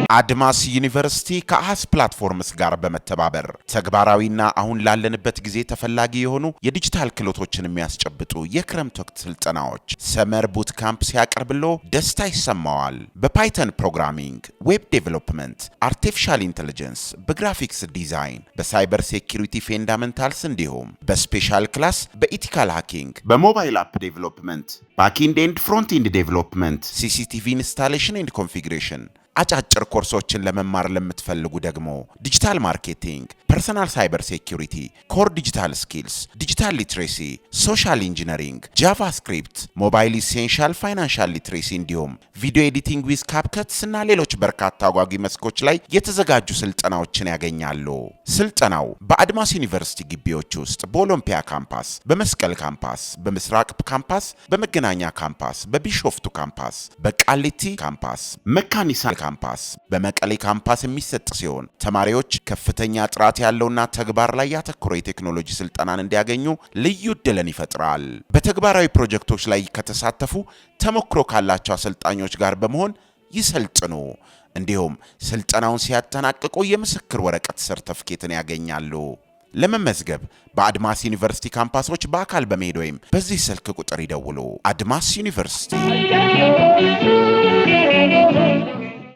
አድማስ ዩኒቨርሲቲ ከአሃዝ ፕላትፎርምስ ጋር በመተባበር ተግባራዊና አሁን ላለንበት ጊዜ ተፈላጊ የሆኑ የዲጂታል ክህሎቶችን የሚያስጨብጡ የክረምት ወቅት ስልጠናዎች summer boot camp ሲያቀርብሎ ደስታ ይሰማዋል። በ Python programming፣ web development፣ artificial intelligence፣ በ graphics design፣ በ cyber security fundamentals እንዲሁም በ special class በ ethical hacking፣ በ mobile app development፣ backend and frontend development፣ CCTV installation and configuration። አጫጭር ኮርሶችን ለመማር ለምትፈልጉ ደግሞ digital marketing፣ personal cyber security፣ core digital skills፣ digital literacy፣ social engineering፣ JavaScript፣ mobile essential፣ financial literacy እንዲሁም video editing with CapCut እና ሌሎች በርካታ አጓጊ መስኮች ላይ የተዘጋጁ ስልጠናዎችን ያገኛሉ። ስልጠናው በአድማስ ዩኒቨርሲቲ ግቢዎች ውስጥ በኦሎምፒያ ካምፓስ፣ በመስቀል ካምፓስ፣ በምስራቅ ካምፓስ፣ በመገናኛ ካምፓስ፣ በቢሾፍቱ ካምፓስ፣ በቃሊቲ ካምፓስ፣ መካኒሳ ካምፓስ፣ በመቀሌ ካምፓስ የሚሰጥ ሲሆን ተማሪዎች ከፍተኛ ጥራት ያለውና ተግባር ላይ ያተኮረ የቴክኖሎጂ ስልጠናን እንዲያገኙ ልዩ እድልን ይፈጥራል። በተግባራዊ ፕሮጀክቶች ላይ ከተሳተፉ ተሞክሮ ካላቸው አሰልጣኞች ጋር በመሆን ይሰልጥኑ። እንዲሁም ስልጠናውን ሲያጠናቅቁ የምስክር ወረቀት ሰርተፍኬትን ያገኛሉ። ለመመዝገብ በአድማስ ዩኒቨርሲቲ ካምፓሶች በአካል በመሄድ ወይም በዚህ ስልክ ቁጥር ይደውሉ። አድማስ ዩኒቨርሲቲ።